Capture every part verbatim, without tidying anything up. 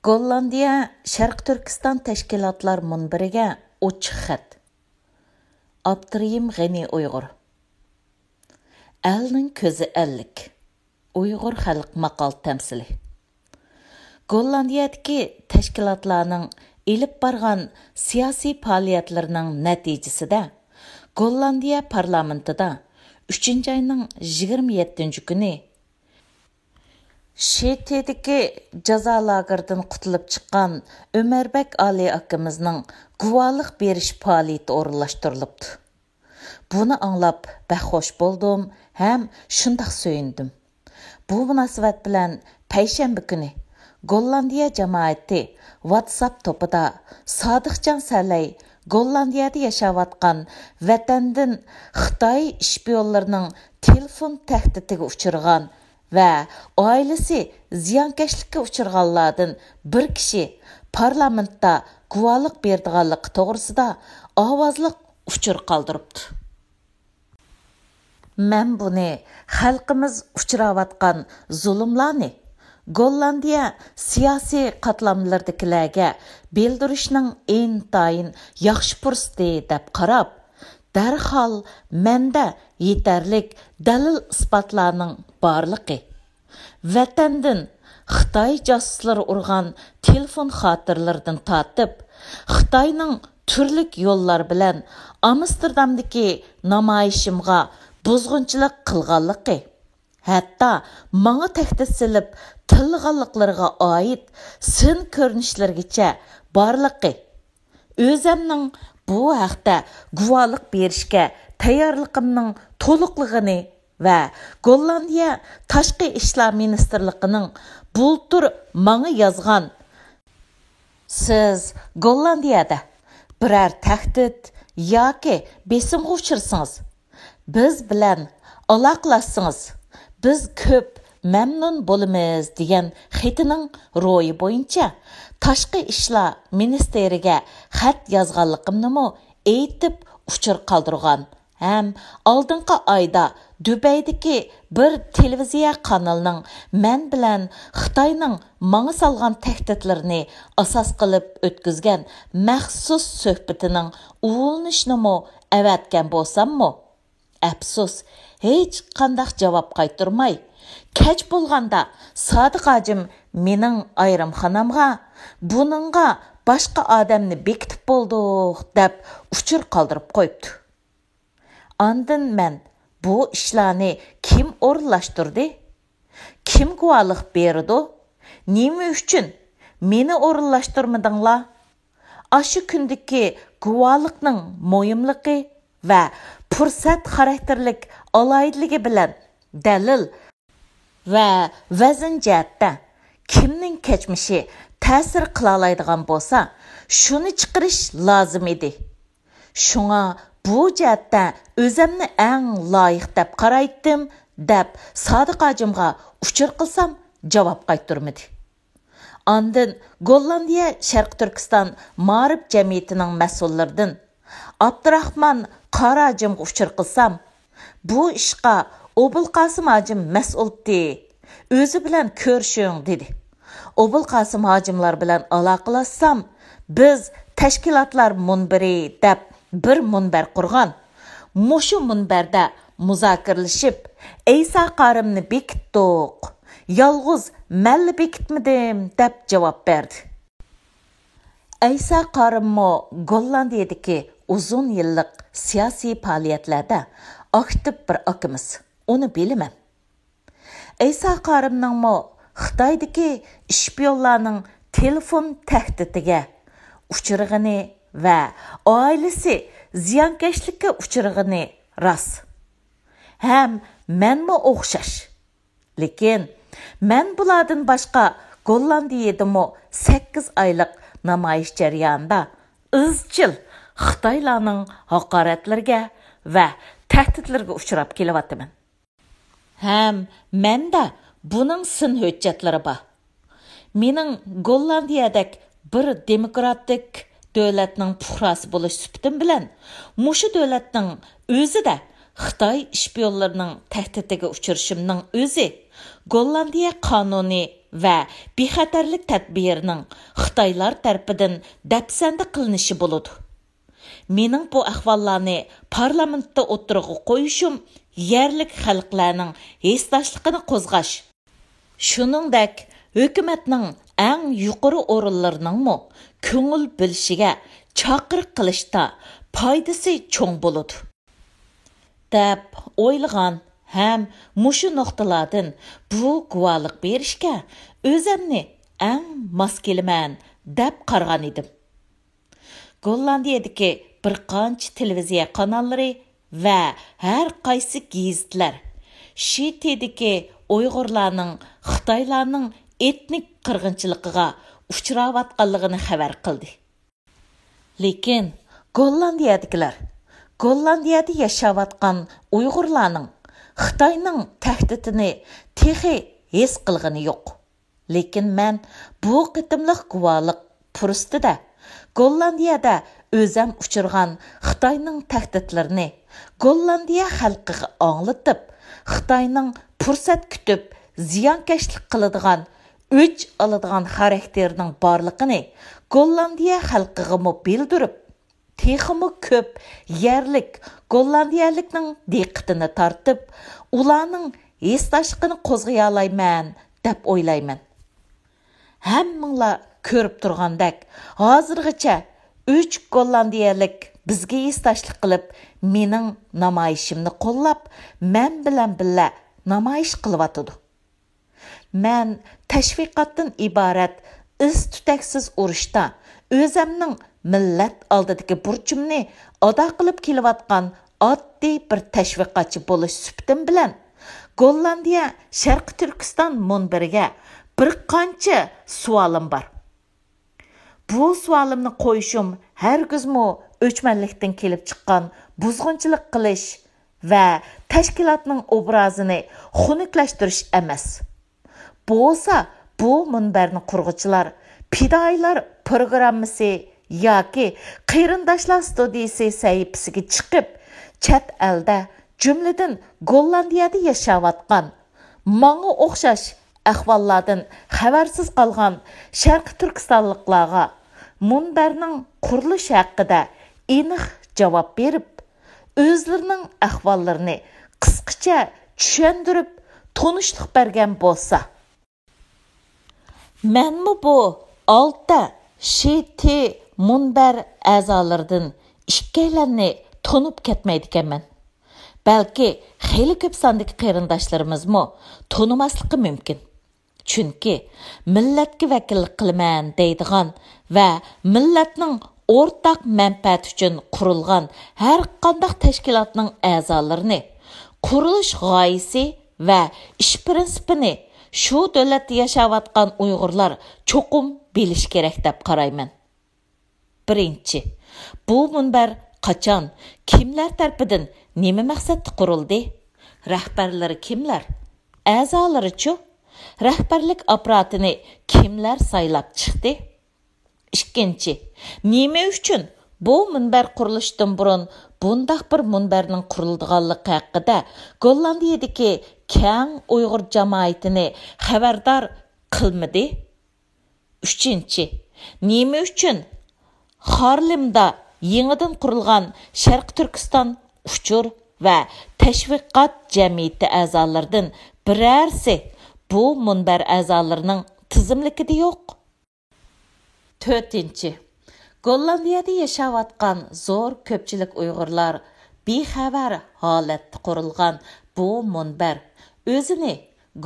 گوللاندىيە شەرقىي تۈركىستان تەشكىلاتلار مۇنبىرىگە ئوچۇق خەت. ئاپتورىم غېنى ئۇيغۇر. ئەلنىڭ كۆزى ئەللىك. ئۇيغۇر خەلق ماقال تەمسىلى. گوللاندىيەدىكى تەشكىلاتلارنىڭ ئېلىپ بارغان سىياسىي پائالىيەتلىرىنىڭ نەتىجىسىدە، گوللاندىيە پارلامېنتىدا ئۈچىنچى ئاينىڭ يىگىرمە يەتتىنچى كۈنى شىتىدىكى جازا لاگېرىدىن قۇتۇلۇپ چىققان ئۆمەربەك ئالى ئاكىمىزنىڭ گۇۋاھلىق بېرىش پائالىيىتى ئورۇنلاشتۇرۇلۇپتۇ. بۇنى ئاڭلاپ بەك خوش بولدۇم ھەم شۇنداق سۆيۈندۈم. بۇ مۇناسىۋەت بىلەن پەيشەنبە كۈنى گوللاندىيە جامائىتى ۋاتساپ توپىدا سادىقجان سەلەي گوللاندىيەدە ياشاۋاتقان ۋەتەندىن خىتاي ئىشپىيونلىرىنىڭ تېلېفون تەھدىتىگە ئۇچرىغان ۋە ئائىلىسى زىيانكەشلىككە ئۇچرىغانلاردىن بىر كىشى پارلامېنتتا گۇۋاھلىق بېرىدىغانلىقى توغرىسىدا ئاۋازلىق ئۇچۇر قالدۇرۇپتۇ. مەن بۇنى خەلقىمىز ئۇچراۋاتقان زۇلۇملارنى گوللاندىيە سىياسىي قاتلاملىرىدىكىلەرگە بىلدۈرۈشنىڭ ئىنتايىن ياخشى پۇرسىتى دەپ قاراپ، دەرھال مەندە يېتەرلىك دەلىل-ئىسپاتلارنىڭ بارلىقى، ۋەتەندىن خىتاي جاسۇسلىرى ئۇرغان تېلېفون خاتىرىلىرىدىن تارتىپ، خىتاينىڭ تۈرلۈك يوللار بىلەن ئامستېردامدىكى نامايىشىمغا بۇزغۇنچىلىق قىلغانلىقى، ھەتتا ماڭا تەھدىت سېلىپ تىللىغانلىقلىرىغا ئائىت سىن كۆرۈنۈشلىرىگىچە بارلىقى، ئۆزەمنىڭ بۇ ھەقتە گۇۋاھلىق بېرىشكە تەييارلىقىمنىڭ تولۇقلۇقىنى ۋە گوللاندىيە تاشقى ئىشلار مىنىستىرلىقىنىڭ بۇلتۇر ماڭا يازغان، «سىز گوللاندىيەدە بىرەر تەھدىت ياكى بېسىمغا ئۇچرىسىڭىز، بىز بىلەن ئالاقىلەشسىڭىز، بىز كۆپ مەمنۇن بولىمىز» دېگەن خېتىنىڭ روھى بويىچە تاشقى ئىشلار مىنىستىرىگە خەت يازغانلىقىمنىمۇ ئېيتىپ ئۇچۇر قالدۇرغان ھەم ئالدىنقى ئايدا دۇبەيدىكى بىر تېلېۋىزىيە قانىلىنىڭ مەن بىلەن خىتاينىڭ ماڭا سالغان تەھدىتلىرىنى ئاساس قىلىپ ئۆتكۈزگەن مەخسۇس سۆھبىتىنىڭ ئۇلىنىشىنىمۇ ئەۋەتكەن بولساممۇ، ئەپسۇس، ھېچقانداق جاۋاب قايتۇرماي، كەچ بولغاندا سادىق ھاجىم مېنىڭ ئايرىمخانامغا، «بۇنىڭغا باشقا ئادەمنى بېكىتىپ بولدۇق» دەپ ئۇچۇر قالدۇرۇپ قويۇپتۇ. ئاندىن مەن، «بۇ ئىشلارنى كىم ئورۇنلاشتۇردى؟ كىم گۇۋاھلىق بېرىدۇ؟ نېمە ئۈچۈن مېنى ئورۇنلاشتۇرمىدىڭلار؟» ئاشۇ كۈندىكى گۇۋاھلىقنىڭ مۇھىملىقى ۋە پۇرسەت خاراكتېرلىك ئالاھىدىلىكى بىلەن دەلىل ۋە ۋەزىن جەھەتتە كىمنىڭ كەچمىشى تەسىر قىلالايدىغان بولسا، شۇنى چىقىرىش لازىم ئىدى. شۇڭا بۇ جەھەتتە ئۆزەمنى ئەڭ لايىق دەپ قارايتتىم، دەپ سادىق ھاجىمغا ئۇچۇر قىلسام، جاۋاب قايتۇرمىدى. ئاندىن گوللاندىيە شەرقىي تۈركىستان مائارىپ جەمئىيىتىنىڭ مەسئۇللىرىدىن ئابدۇراخمان قارى ھاجىمغا ئۇچۇر قىلسام، «بۇ ئىشقا ئوبۇلقاسىم ھاجىم مەسئۇلتى، ئۆزى بىلەن كۆرۈشۈڭ» دېدى. ئوبۇلقاسىم ھاجىملار بىلەن ئالاقىلاشسام، «بىز تەشكىلاتلار مۇنبىرى» دەپ بىر مۇنبەر قۇرغان. مۇشۇ مۇنبەردە مۇزاكىرىلىشىپ، ئەيسا قارىمنى بېكىتتۇق. يالغۇز مەنلا بېكىتمىدىم، دەپ جاۋاب بەردى. ئەيسا قارىممۇ گوللاندىيەدىكى ئۇزۇن يىللىق سىياسىي پائالىيەتلەردە ئاكتىپ بىر ئاكىمىز. ئۇنى بىلىمەن. ئەيسا قارىمنىڭمۇ خىتايدىكى ئىشپىيونلارنىڭ تېلېفون تەھدىتىگە ئۇچرىغىنى ۋە ئائىلىسى زىيانكەشلىككە ئۇچرىغىنى راست. ھەم مەنمۇ ئوخشاش. لېكىن مەن بۇلاردىن باشقا گوللاندىيەدىمۇ سەككىز ئايلىق نامايىش جەريانىدا ئىزچىل خىتايلارنىڭ ھاقارەتلىرىگە ۋە تەھدىتلىرىگە ئۇچراپ كېلىۋاتىمەن. ھەم مەندە بۇنىڭ سىن ھۆججەتلىرى بار. مېنىڭ گوللاندىيەدەك بىر دېموكراتىك دۆلەتنىڭ پۇقراسى بولۇش سۈپىتىم بىلەن مۇشۇ دۆلەتنىڭ ئۆزىدە خىتاي ئىشپىيونلىرىنىڭ تەھدىتىگە ئۇچرىشىمنىڭ ئۆزى گوللاندىيە قانۇنى ۋە بىخەتەرلىك تەدبىرىنىڭ خىتايلار تەرىپىدىن دەپسەندە قىلىنىشى بولىدۇ. مېنىڭ بۇ ئەھۋاللارنى پارلامېنتتا ئوتتۇرىغا قويۇشۇم يەرلىك خەلقلەرنىڭ ھېسداشلىقىنى قوزغاش، شۇنىڭدەك ھۆكۈمەتنىڭ ئەڭ يۇقىرى ئورۇنلىرىنىڭمۇ كۆڭۈل بۆلۈشىگە چاقىرىق قىلىشتا پايدىسى چوڭ بولىدۇ، دەپ ئويلىغان ھەم مۇشۇ نۇقتىلاردىن بۇ گۇۋاھلىق بېرىشكە ئۆزەمنى ئەڭ ماس كېلىمەن، دەپ قارىغان ئىدىم. گوللاندىيەدىكى بىر قانچە تېلېۋىزىيە قاناللىرى ۋە ھەر قايسى گېزىتلەر شىتىدىكى ئۇيغۇرلارنىڭ خىتايلارنىڭ ئېتنىك قىرغىنچىلىقىغا ئۇچراۋاتقانلىقىنى خەۋەر قىلدى. لېكىن گوللاندىيەدىكىلەر گوللاندىيەدە ياشاۋاتقان ئۇيغۇرلارنىڭ خىتاينىڭ تەھدىتىنى تېخى ھېس قىلغىنى يوق. لېكىن مەن بۇ قېتىملىق گۇۋاھلىق پۇرسىتىدە گوللاندىيەدە ئۆزەم ئۇچرىغان خىتاينىڭ تەھدىتلىرىنى گوللاندىيە خەلقىگە ئاڭلىتىپ، خىتاينىڭ پۇرسەت كۈتۈپ زىيانكەشلىك قىلىدىغان، ئۆچ ئالىدىغان خاراكتېرىنىڭ بارلىقىنى گوللاندىيە خەلقىگىمۇ بىلدۈرۈپ، تېخىمۇ كۆپ يەرلىك گوللاندىيەلىكنىڭ دىققىتىنى تارتىپ، ئۇلارنىڭ ھېسداشلىقىنى قوزغىيالايمەن دەپ ئويلايمەن. ھەممىڭلار كۆرۈپ تۇرغاندەك، ھازىرغىچە ئۈچ گوللاندىيەلىك بىزگە ھېسداشلىق قىلىپ، مېنىڭ نامايىشىمنى قوللاپ، مەن بىلەن بىللە نامايىش قىلىۋاتىدۇ. مەن تەشۋىقاتتىن ئىبارەت ئىز-تۈتەكسىز ئۇرۇشتا ئۆزەمنىڭ مىللەت ئالدىدىكى بۇرچۇمنى ئادا قىلىپ كېلىۋاتقان ئاددىي بىر تەشۋىقاتچى بولۇش سۈپىتىم بىلەن، گوللاندىيە شەرقىي تۈركىستان مۇنبىرىگە بىر قانچە سوئالىم بار. بۇ سوئالىمنى قويۇشۇم ھەرگىزمۇ ئۆچمەنلىكتىن كېلىپ چىققان بۇزغۇنچىلىق قىلىش ۋە تەشكىلاتنىڭ ئوبرازىنى خۇنۈكلەشتۈرۈش ئەمەس. بولسا، بۇ مۇنبەرنى قۇرغۇچىلار پىدائىيلار پروگراممىسى ياكى قېرىنداشلار ستۇدىيىسى سەھىپىسىگە چىقىپ، چەت ئەلدە، جۈملىدىن گوللاندىيەدە ياشاۋاتقان، ماڭا ئوخشاش ئەھۋاللاردىن خەۋەرسىز قالغان شەرقىي تۈركىستانلىقلارغا مۇنبەرنىڭ قۇرۇلۇشى ھەققىدە ئېنىق جاۋاب بېرىپ، ئۆزلىرىنىڭ ئەھۋاللىرىنى قىسقىچە چۈشەندۈرۈپ، تونۇشلۇق بەرگەن بولسا. مەنمۇ بۇ ئالتە شىتى مۇنبەر ئەزالىرىدىن ئىككىيلەننى تونۇپ كەتمەيدىكەنمەن. بەلكى خېلى كۆپ ساندىكى قېرىنداشلىرىمىزمۇ تونۇماسلىقى مۇمكىن. چۈنكى مىللەتكە ۋەكىللىك قىلىمەن دەيدىغان ۋە مىللەتنىڭ ئورتاق مەنپەئەتى ئۈچۈن قۇرۇلغان ھەرقانداق تەشكىلاتنىڭ ئەزالىرىنى، قۇرۇلۇش غايىسى ۋە ئىش پىرىنسىپىنى شۇ دۆلەتتە ياشاۋاتقان ئۇيغۇرلار چوقۇم بىلىشى كېرەك دەپ قارايمەن. بىرىنچى، بۇ مۇنبەر قاچان، كىملەر تەرىپىدىن، نېمە مەقسەتتە قۇرۇلدى؟ رەھبەرلىرى كىملەر؟ ئەزالىرىچۇ؟ رەھبەرلىك ئاپپاراتىنى كىملەر سايلاپ چىقتى؟ ئىككىنچى، نېمە ئۈچۈن بۇ مۇنبەر قۇرۇلۇشتىن بۇرۇن بۇنداق بىر مۇنبەرنىڭ قۇرۇلىدىغانلىقى ھەققىدە گوللاندىيەدىكى كەڭ ئۇيغۇر جامائىتىنى خەۋەردار قىلمىدى؟ ئۈچىنچى، نېمە ئۈچۈن خارلېمدا يېڭىدىن قۇرۇلغان شەرقىي تۈركىستان ئۇچۇر ۋە تەشۋىقات جەمئىيىتى ئەزالىرىدىن بىرەرسى بۇ مۇنبەر ئەزالىرىنىڭ تىزىملىكىدە يوق؟ تۆتىنچى، گوللاندىيەدە ياشاۋاتقان زور كۆپچىلىك ئۇيغۇرلار بىخەۋەر ھالەتتە قۇرۇلغان بۇ مۇنبەر ئۆزىنى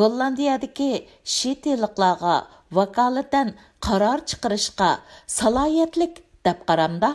گوللاندىيەدىكى شىتىلىقلارغا ۋاكالىتەن قارار چىقىرىشقا سالاھىيەتلىك دەپ قارامدا؟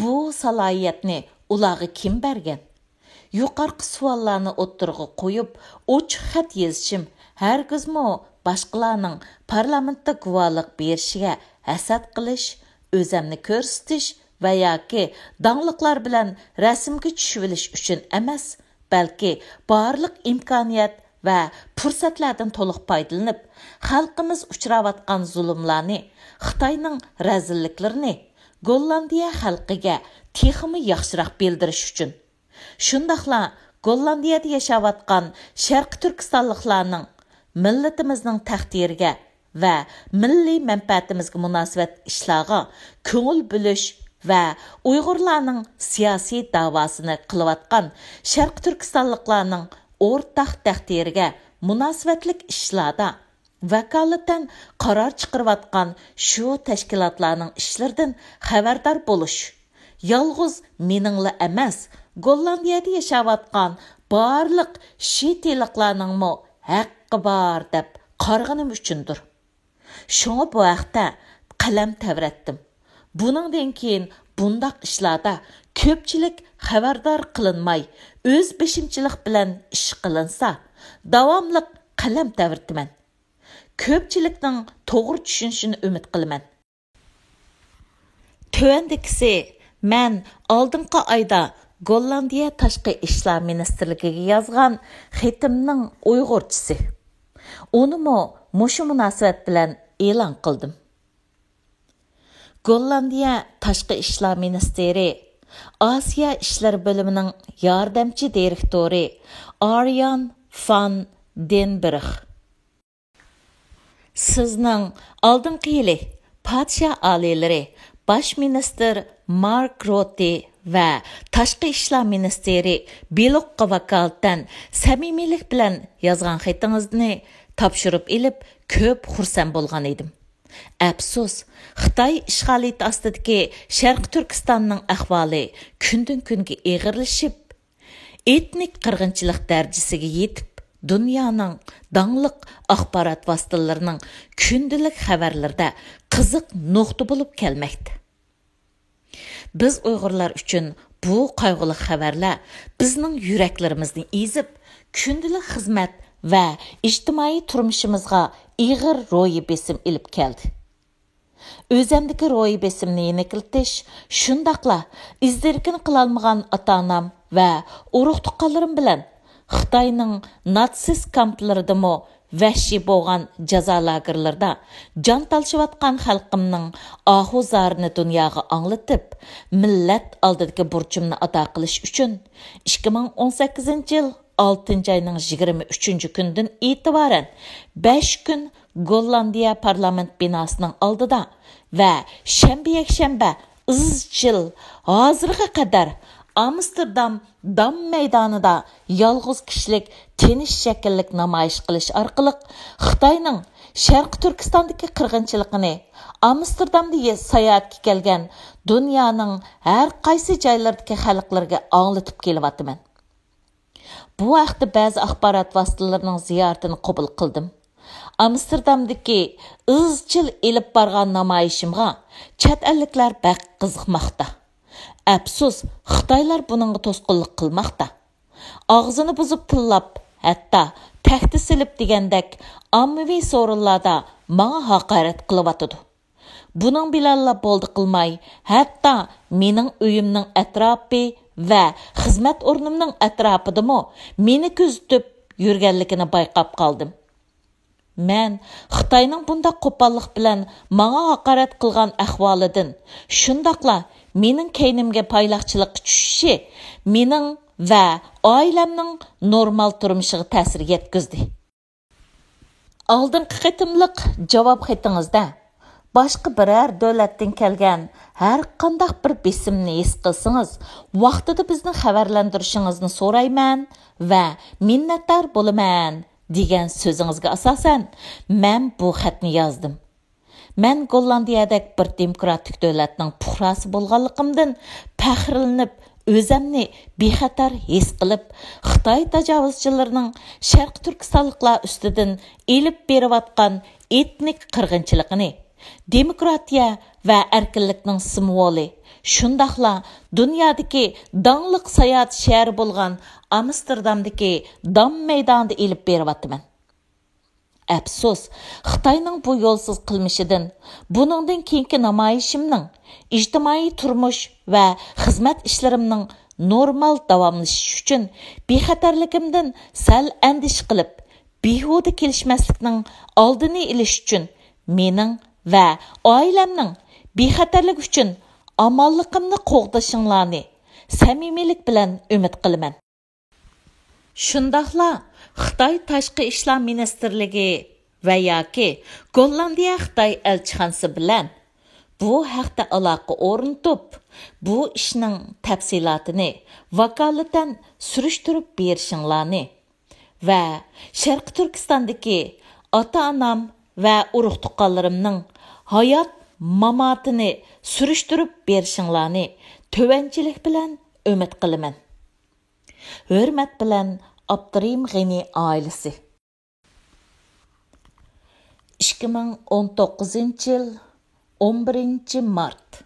بۇ سالاھىيەتنى ئۇلارغا كىم بەرگەن؟ يۇقىرىقى سوئاللارنى ئوتتۇرىغا قويۇپ، ئوچۇق خەت يېزىشىم ھەرگىزمۇ باشقىلارنىڭ پارلامېنتتا گۇۋاھلىق بېرىشىگە ھەسەت قىلىش، ئۆزەمنى كۆرسىتىش ۋە ياكى داڭلىقلار بىلەن رەسىمگە چۈشۈۋېلىش ئۈچۈن ئەمەس، بەلكى بارلىق ئىمكانىيەت ۋە پۇرسەتلەردىن تولۇق پايدىلىنىپ، خەلقىمىز ئۇچراۋاتقان زۇلۇملارنى، خىتاينىڭ رەزىللىكلىرىنى گوللاندىيە خەلقىگە تېخىمۇ ياخشىراق بىلدۈرۈش ئۈچۈن. شۇنداقلا گوللاندىيەدە ياشاۋاتقان شەرقىي تۈركىستانلىقلارنىڭ مىللىتىمىزنىڭ تەقدىرىگە ۋە مىللىي مەنپەئەتىمىزگە مۇناسىۋەت ئىشلارغا كۆڭۈل بۆلۈش ۋە ئۇيغۇرلارنىڭ سىياسىي داۋاسىنى قىلىۋاتقان شەرقىي تۈركىستانلىقلارنىڭ ئورتاق تەقدىرىگە مۇناسىۋەتلىك ئىشلاردا ۋاكالىتەن قارار چىقىرىۋاتقان شۇ تەشكىلاتلارنىڭ ئىشلىرىدىن خەۋەردار بولۇش يالغۇز مېنىڭلا ئەمەس، گوللاندىيەدە ياشاۋاتقان بارلىق شىتىلىقلارنىڭمۇ ھەققى بار دەپ قارىغىنىم ئۈچۈندۇر. شۇڭا بۇ ھەقتە قەلەم تەۋرەتتىم. بۇنىڭدىن كېيىن بۇنداق ئىشلاردا كۆپچىلىك خەۋەردار قىلىنماي، ئۆز بېشىمچىلىق بىلەن ئىش قىلىنسا، داۋاملىق قەلەم تەۋرىتىمەن. كۆپچىلىكنىڭ توغرا چۈشىنىشىنى ئۈمىد قىلىمەن. تۆۋەندىكىسى مەن ئالدىنقى ئايدا گوللاندىيە تاشقى ئىشلار مىنىستىرلىكىگە يازغان خېتىمنىڭ ئۇيغۇرچىسى. ئۇنىمۇ مۇشۇ مۇناسىۋەت بىلەن ئېلان قىلدىم. گوللاندىيە تاشقى ئىشلار مىنىستىرى، ئاسىيا ئىشلىرى بۆلۈمىنىڭ ياردەمچى دىرېكتورى ئاريان فان دېنبېرغ. سىزنىڭ ئالدىنقى يىلى پادىشاھ ئالىيلىرى، باش مىنىستىر مارك روتتى ۋە تاشقى ئىشلار مىنىستىرى بېلوكقا ۋاكالىتەن سەمىمىيلىك بىلەن يازغان خېتىڭىزنى تاپشۇرۇپ ئېلىپ، كۆپ خۇرسەن بولغان ئىدىم. ئەپسۇس، خىتاي ئىشغالىيىتى ئاستىدىكى شەرقىي تۈركىستاننىڭ ئەھۋالى كۈندىن-كۈنگە ئېغىرلىشىپ، ئېتنىك قىرغىنچىلىق دەرىجىسىگە يېتىپ، دۇنيانىڭ داڭلىق ئاخبارات ۋاسىتىلىرىنىڭ كۈندىلىك خەۋەرلىرىدە قىزىق نۇقتا بولۇپ كەلمەكتە. بىز ئۇيغۇرلار ئۈچۈن بۇ قايغۇلۇق خەۋەرلەر بىزنىڭ يۈرەكلىرىمىزنى ئېزىپ، كۈندىلىك خىزمەت ۋە ئىجتىمائىي تۇرمۇشىمىزغا ئېغىر روھىي بېسىم ئېلىپ كەلدى. ئۆزەمدىكى روھىي بېسىمنى يېنىكلىتىش، شۇنداقلا ئىز-دېرىكىنى قىلالمىغان ئاتا-ئانام ۋە ئۇرۇق-تۇغقانلىرىم بىلەن خىتاينىڭ ناتسىست كامپلىرىدىمۇ ۋەھشىي بولغان جازا لاگېرلىرىدا جان تالىشىۋاتقان خەلقىمنىڭ ئاھۇ-زارىنى دۇنياغا ئاڭلىتىپ، مىللەت ئالدىدىكى بۇرچۇمنى ئادا قىلىش ئۈچۈن، ئىككى مىڭ ئون سەككىزىنچى يىل ئالتىنچى ئاينىڭ يىگىرمە ئۈچىنچى كۈنىدىن ئېتىبارەن بەش كۈن گوللاندىيە پارلامېنت بىناسىنىڭ ئالدىدا ۋە شەنبە، يەكشەنبە ئىزچىل ھازىرغا قەدەر ئامستېردام دام مەيدانىدا يالغۇز كىشىلىك تىنچ شەكىللىك نامايىش قىلىش ئارقىلىق خىتاينىڭ شەرقىي تۈركىستاندىكى قىرغىنچىلىقىنى ئامستېردامدا يە-، ساياھەتكە كەلگەن دۇنيانىڭ ھەر قايسى جايلىرىدىكى خەلقلىرىگە ئاڭلىتىپ كېلىۋاتىمەن. بۇ ھەقتە بەزى ئاخبارات ۋاسىتىلىرىنىڭ زىيارىتىنى قوبۇل قىلدىم. ئامستېردامدىكى ئىزچىل ئېلىپ بارغان نامايىشىمغا چەت ئەللىكلەر بەك قىزىقماقتا. ئەپسۇس، خىتايلار بۇنىڭغا توسقۇنلۇق قىلماقتا. ئاغزىنى بۇزۇپ تىللاپ، ھەتتا تەھدىت سېلىپ دېگەندەك ئاممىۋى سورۇنلاردا ماڭا ھاقارەت قىلىۋاتىدۇ. بۇنىڭ بىلەنلا بولدى قىلماي، ھەتتا مېنىڭ ئۆيۈمنىڭ ئەتراپى ۋە خىزمەت ئورنۇمنىڭ ئەتراپىدىمۇ مېنى كۆزىتىپ يۈرگەنلىكىنى بايقاپ قالدىم. مەن خىتاينىڭ بۇنداق قوپاللىق بىلەن ماڭا ھاقارەت قىلغان ئەھۋالىدىن، شۇنداقلا مېنىڭ كەينىمگە پايلاقچىلىققا چۈشۈشى مېنىڭ ۋە ئائىلەمنىڭ نورمال تۇرمۇشىغا تەسىر يەتكۈزدى. ئالدىنقى قېتىملىق جاۋاب خېتىڭىزدە، باشقا بىرەر دۆلەتتىن كەلگەن ھەر قانداق بىر بېسىمنى ھېس قىلسىڭىز، ۋاقتىدا بىزنى خەۋەرلەندۈرۈشىڭىزنى سورايمەن ۋە مىننەتدار بولىمەن، دېگەن سۆزىڭىزگە ئاساسەن، مەن بۇ خەتنى يازدىم. مەن گوللاندىيەدەك بىر دېموكراتىك دۆلەتنىڭ پۇقراسى بولغانلىقىمدىن پەخىرلىنىپ، ئۆزەمنى بىخەتەر ھېس قىلىپ، خىتاي تاجاۋۇزچىلىرىنىڭ شەرقىي تۈركىستانلىقلار ئۈستىدىن ئېلىپ بېرىۋاتقان ئېتنىك قىرغىنچىلىقىنى دېموكراتىيە ۋە ئەركىنلىكنىڭ سىمۋولى، شۇنداقلا دۇنيادىكى داڭلىق ساياھەت شەھىرى بولغان ئامستېردامدىكى دام مەيدانىدا ئېلىپ بېرىۋاتىمەن. ئەپسۇس، خىتاينىڭ بۇ يولسىز قىلمىشىدىن، بۇنىڭدىن كېيىنكى نامايىشىمنىڭ، ئىجتىمائىي تۇرمۇش ۋە خىزمەت ئىشلىرىمنىڭ نورمال داۋاملىشىشى ئۈچۈن بىخەتەرلىكىمدىن سەل ئەندىشە قىلىپ، بىھۇدە كېلىشمەسلىكنىڭ ئالدىنى ئېلىش ئۈچۈن مېنىڭ ۋە ئائىلەمنىڭ بىخەتەرلىكى ئۈچۈن ئامانلىقىمنى قوغدىشىڭلارنى سەمىمىيلىك بىلەن ئۈمىد قىلىمەن. شۇنداقلا خىتاي تاشقى ئىشلار مىنىستىرلىكى ۋە ياكى گوللاندىيە خىتاي ئەلچىخانىسى بىلەن بۇ ھەقتە ئالاقە ئورنىتىپ، بۇ ئىشنىڭ تەپسىلاتىنى ۋاكالىتەن سۈرۈشتۈرۈپ بېرىشىڭلارنى ۋە شەرقىي تۈركىستاندىكى ئاتا-ئانام ۋە ئۇرۇق-تۇغقانلىرىمنىڭ ھايات-ماماتىنى سۈرۈشتۈرۈپ بېرىشىڭلارنى تۆۋەنچىلىك بىلەن ئۈمىد قىلىمەن. ھۆرمەت بىلەن، ئابدۇرېھىم غېنى ئائىلىسى. ئىككى مىڭ ئون توققۇزىنچى يىل، ئون بىرىنچى مارت.